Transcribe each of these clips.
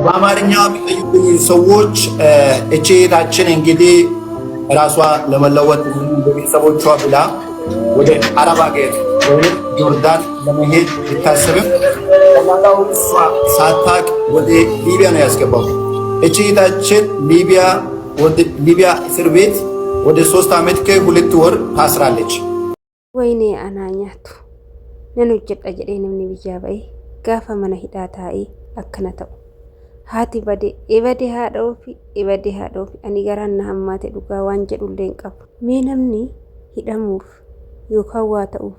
በአማርኛ የሚጠይቁኝ ሰዎች እቺ እህታችን እንግዲህ ራሷ ለመለወጥ በቤተሰቦቿ ብላ ወደ አረብ ሀገር ወይም ጆርዳን ለመሄድ ብታስብም ጠቅላላው እሷ ሳታቅ ወደ ሊቢያ ነው ያስገባው። እቺ እህታችን ሊቢያ ወደ ሊቢያ እስር ቤት ወደ 3 ዓመት ከ2 ወር ታስራለች። Wayinee anaa nyaatu nan hojjedha jedhee namni biyyaa ba'e gaafa mana hidhaa taa'ee akkana ta'u. Haati bade ebade haadha ofii ebade haadha ofii ani garaan na hammaate dhugaa waan jedhullee hin qabu. Mee namni hidhamuuf yookaan waa ta'uuf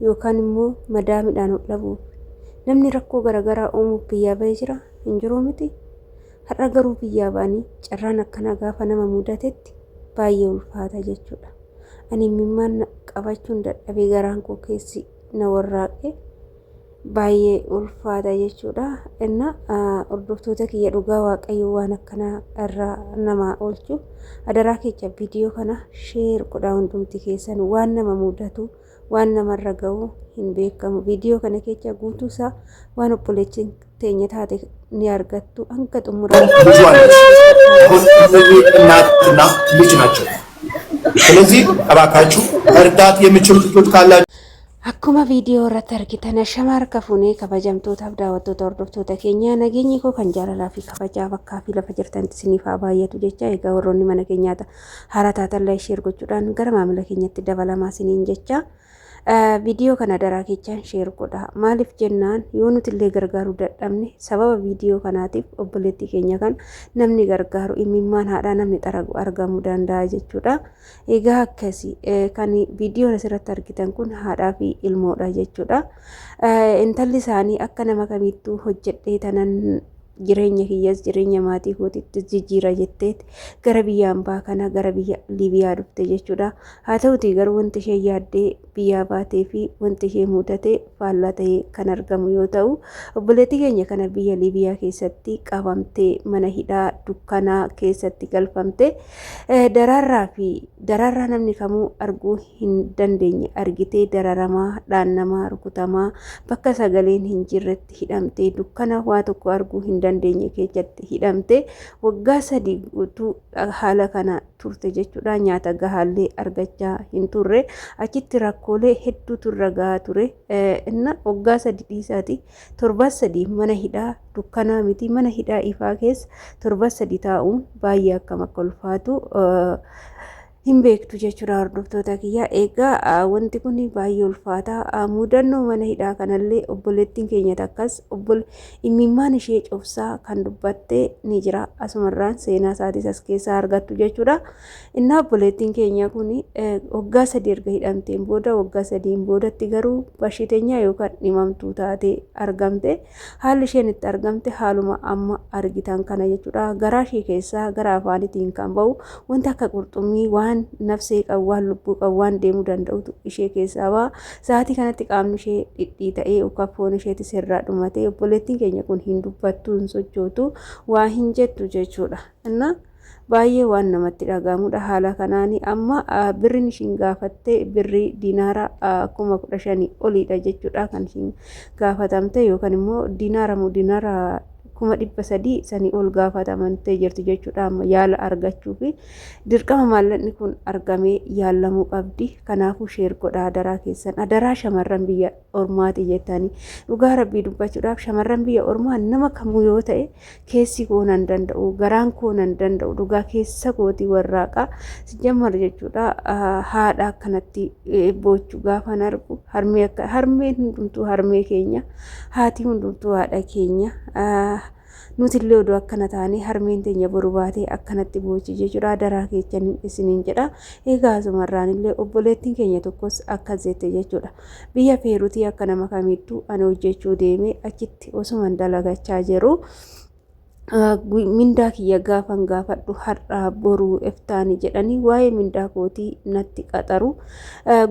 yookaan immoo madaa midhaan dhabuuf namni rakkoo garaagaraa uumuuf biyyaa ba'ee jira hin jiruu miti. Har'a garuu biyyaa ba'anii carraan akkanaa gaafa nama mudatetti baay'ee ulfaata jechuudha. Ani imimmaan qabachuun dadhabee garaan koo keessi na warraaqe baay'ee ulfaata jechuudha. Inna hordoftoota kiyya dhugaa Waaqayyo waan akkanaa irraa nama oolchu adaraa kecha viidiyoo kana share godhaa hundumti keessan waan nama mudatu waan namarra ga'u hin beekamu. Viidiyoo kana keessa guutuu isaa waan obboleettiin teenya taate ni argattu hanga xumuraa. ልጇ ነች። አሁን እነዚህ እናትና ልጅ ናቸው። ስለዚህ እባካችሁ መርዳት የሚችሉ ልጆች ካላችሁ Akkuma viidiyoo irratti argitan ashama harka fuunee kabajamtootaaf daawwattoota hordoftoota keenyaa nageenyi koo kan jaalalaa fi kabajaa bakkaa fi lafa jirtanitti isiniif haa baay'atu jecha egaa warroonni mana keenyaa haaraa taatan like share gochuudhaan gara maamila keenyatti dabalamaa isiniin jecha viidiyoo kana daraa keechaan share godha. Maaliif jennaan yoo nuti illee gargaaruu dadhabne sababa viidiyoo kanaatiif obboleettii keenya kan namni gargaaru imimmaan haadhaa namni xaragu argamuu danda'a jechuudha. Egaa akkasi kan viidiyoon asirratti argitan kun haadhaa fi ilmoodha jechuudha. Intalli isaanii akka nama kamittuu hojjedhee tanan jireenya kiyyas jireenya maatii kootitti jijjiira jetteet gara biyya ambaa kana gara biyya Liibiyaa dhufte jechuudha. Haa ta'utii garuu wanti ishee yaaddee biyyaa baatee fi wanti ishee mudate faallaa ta'ee kan argamu yoo ta'u, obboleettii keenya kana biyya Liibiyaa keessatti qabamtee mana hidhaa dukkanaa keessatti galfamte daraarraa fi daraarraa namni kamuu arguu hin dandeenye argitee dararamaa, dhaannamaa, rukutamaa bakka sagaleen hin jirretti hidhamtee dukkana waa tokko arguu hin dandeenye keessatti hidhamte waggaa 3 guutuu haala kana turte jechuudha. Nyaata gahaallee argachaa hin turre. Achitti rakkoolee hedduutu irra gahaa ture. Inna waggaa 3 dhiisaati torban 3 mana hidhaa dukkanaa miti mana hidhaa ifaa keessa torban 3 taa'uun baay'ee akkam akka ulfaatu hin beektu jechuudha hordoftoota kiyya. Egaa wanti kun baay'ee ulfaata. Mudannoo mana hidhaa kanallee obboleettiin keenya takkas imimmaan ishee cobsaa kan dubbatte ni jira. Asumarraan seenaa isaatis as keessaa argattu jechuudha. Innaa obboleettiin keenya kun waggaa 3 erga hidhamteen booda waggaa 3n boodatti garuu bashiteenyaa yookaan dhimamtuu taatee argamte. Haalli isheen itti argamte haaluma amma argitan kana jechuudha. Garaa ishee keessaa gara afaaniitiin kan bahu wanta akka qurxummii waan nafsee qabu waan lubbuu qabu waan deemuu danda'utu ishee keessaa baha. Sa'aatii kanatti qaamni ishee dhidhiita'ee yookaan foon isheetis irraa dhumatee obboleettiin keenya kun hin dubbattu hin sochootu waa hin jettu jechuudha. Inna baay'ee waan namatti dhagahamudha haala kanaan amma birriin ishiin gaafatte birrii diinaara 15,000 oliidha jechuudha kan ishiin gaafatamte yookaan immoo diinaara moo diinaara 300,000 sanii ol gaafatamtee jirti jechuudha amma yaala argachuu fi dirqama maallaqni kun argamee yaalamuu qabdi. Kanaafuu share godhaa adaraa keessan adaraa shamarran biyya ormaati jettanii dhugaa rabbii dubbachuudhaaf shamarran biyya ormaa nama kamuu yoo ta'e keessi koo nan danda'u garaan koo nan danda'u dhugaa keessa kootii warraaqaa jammar jechuudha haadha akkanatti boochuu gaafan argu harmee akka harmeen hundumtuu harmee keenya haati hundumtuu haadha keenya nuti illee oduu akkana taane harmeen teenya boru baatee akkanatti boochi jechuudha adaraa keessan isiniin jedha. Egaa asumarraan illee obboleettiin keenya tokkos akkas jette jechuudha. Biyya Feeruutii akka nama kamittuu ani hojjechuu deemee achitti osuman dalagachaa jiru. Mindaa kiyya gaafan gaafadhu har'a boruu iftaani jedhanii waa'ee mindaa kootii natti qaxaru.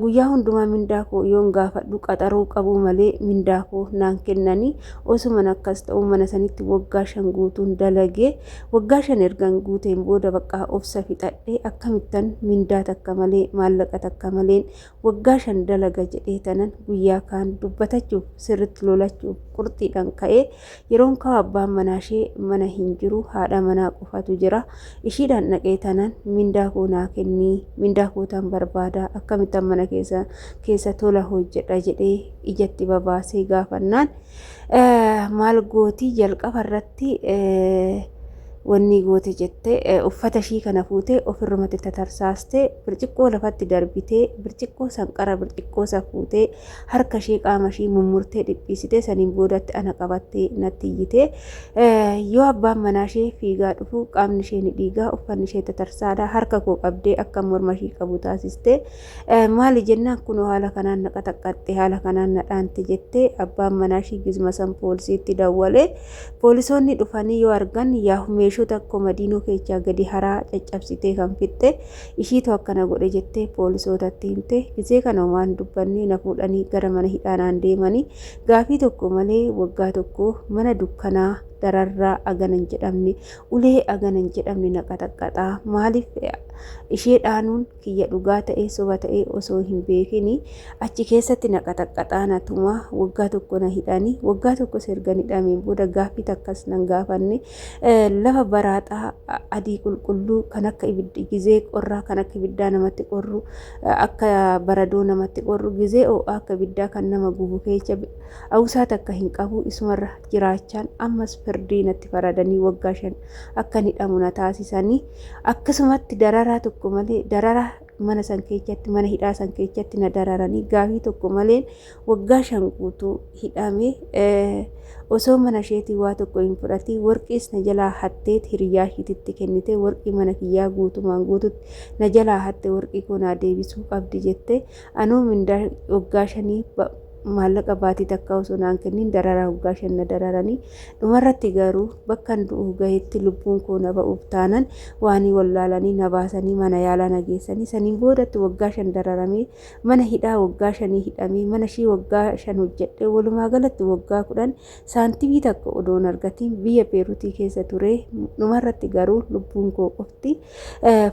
Guyyaa hundumaa mindaa koo yoon gaafadhu qaxaruu qabu malee mindaa koo naan kennanii. Osuman akkas ta'u mana sanitti waggaa 5 guutuun dalagee, waggaa 5 ergan guuteen booda baqqaa obsa fixadhee, akkamittan mindaa takka malee, maallaqa takka maleen waggaa 5 dalaga jedhee tanan guyyaa kaan dubbatachuuf, sirritti lolachuuf qurxiidhaan ka'ee. Yeroon ka'u abbaan manaa ishee mana hin jiru, haadha manaa qofatu jira. Ishiidhaan dhaqee tanan, "Mindaa koo naa kennii, mindaa kootaan barbaada, akkamittan mana keessa keessa tola hojjedha?" jedhee ijatti babaasee gaafannaan, maal gootii, jalqaba irratti wanni goote jette, uffata ishii kana fuutee ofirrumatti tatarsaastee, birciqqoo lafatti darbitee, birciqqoo sanqara birciqqoo isa fuutee harka ishee, qaama ishii mummurtee dhiphiisitee, saniin boodatti ana qabattee natti iyyitee. Yoo abbaan manaa ishee fiigaa dhufu qaamni ishee ni dhiigaa, uffanni ishee tatarsaadha. Harka koo qabdee akka morma ishii qabu taasistee, maali jennaan, "Kunoo haala kanaan na qaxaqqaxxe, haala kanaan na dhaante" jettee. Abbaan manaa ishii gizma san poolisiitti dawwalee, poolisoonni dhufanii yoo argan, yaa meeshota komadiinoo keechaa gadi haraa caccabsitee kan fixxe ishiitu akkana godhe jettee poolisootatti himte. Gizee kana waan dubbanne, na fuudhanii gara mana hidhaanaan deemanii, gaafii tokko malee waggaa 1 mana dukkanaa, dararraa agana hin jedhamne, ulee agana hin jedhamne na qaxaqqaxaa. Maaliif ishee dhaanuun kiyya dhugaa ta'ee soba ta'ee osoo hin beekini achi keessatti na qaxaqqaxaa, na tumaa, waggaa 1 na hidhanii. Waggaa 1 erga hidhameen booda gaaffii takkas nan gaafanne. Lafa baraaxaa adii qulqulluu kan akka ibiddi gizee qorraa kan akka ibiddaa namatti qorru, akka baradoo namatti qorru, gizee ho'aa akka ibiddaa kan nama gubu keessa awusaa takka hin qabu, isumarra jiraachaan ammas firdii natti faradanii waggaa 5 akka hidhamu na taasisanii. Akkasumatti dararaa tokko malee dararaa mana san keessatti, mana hidhaa san keessatti na dararanii, gaafii tokko malee waggaa 5 guutuu hidhame. Osoo mana isheetii waa tokko hin fudhatiin warqiis na jalaa hatteet hiriyaa ishiititti kennite. Warqii mana kiyyaa guutumaan guututti na jalaa hatte, warqii koo naa deebisuu qabdi jette. Anuu mindaa waggaa 5 maallaqa baatii takka osoo naan kennin dararaa waggaa 5 na dararanii, dhumarratti garuu bakkan du'uu gahetti lubbuun koo na ba'uuf taanan waanii wallaalanii na baasanii mana yaalaa na geessanii. Saniin boodatti waggaa 5 dararamee, mana hidhaa waggaa 5 hidhamee, mana ishii waggaa 5 hojjedhee, walumaa galatti waggaa 10 saantimii takka odoon argatiin biyya Beeruutii keessa ture. Dhumarratti garuu lubbuun koo qofti,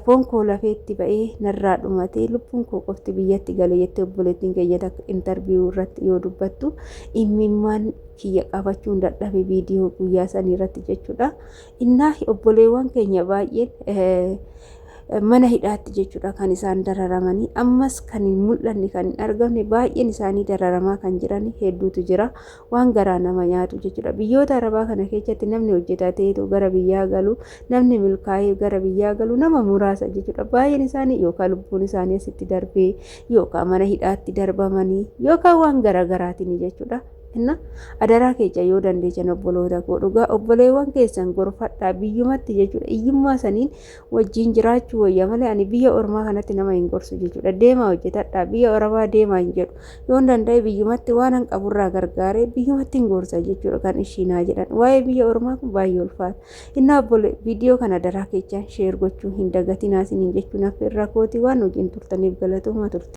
foon koo lafeetti ba'ee narraa dhumatee, lubbuun koo qofti biyyatti gale jettee obboleettiin keenya takka interview irratti yoo dubbattu imimmaan kiyya qabachuun dadhabe viidiyoo guyyaa sanii irratti jechuudha. Innaa obboleewwan keenya baay'een mana hidhaatti jechuudha kan isaan dararamanii, ammas kan hin mul'anne, kan hin argamne, baay'een isaanii dararamaa kan jiran hedduutu jira. Waan garaa nama nyaatu jechuudha. Biyyoota Arabaa kana keessatti namni hojjetateetu gara biyyaa galu, namni milkaa'ee gara biyyaa galu nama muraasa jechuudha. Baay'een isaanii yookaan lubbuun isaanii asitti darbee, yookaan mana hidhaatti darbamanii, yookaan waan garaagaraatiin jechuudha. Inna adaraa keessa yoo dandeessan, obboloota koo, dhugaa obboleewwan keessan gorfadhaa biyyumatti jechuudha. Iyyummaa saniin wajjin jiraachuu wayya malee ani biyya ormaa kanatti nama hin gorsu jechuudha. Deemaa hojjetadhaa, biyya ormaa deemaa hin jedhu. Yoon danda'e biyyumatti waan an qaburraa gargaaree biyyumatti hin gorsa jechuudha kan ishiinaa jedhan. Waa'ee biyya ormaa kun baay'ee ulfaata. Innaa obbole, viidiyoo kana daraa keechaan share gochuu hin dagatinaa isiniin jechuun affeerraa kooti. Waan wajjin turtaniif galatoomaa turte.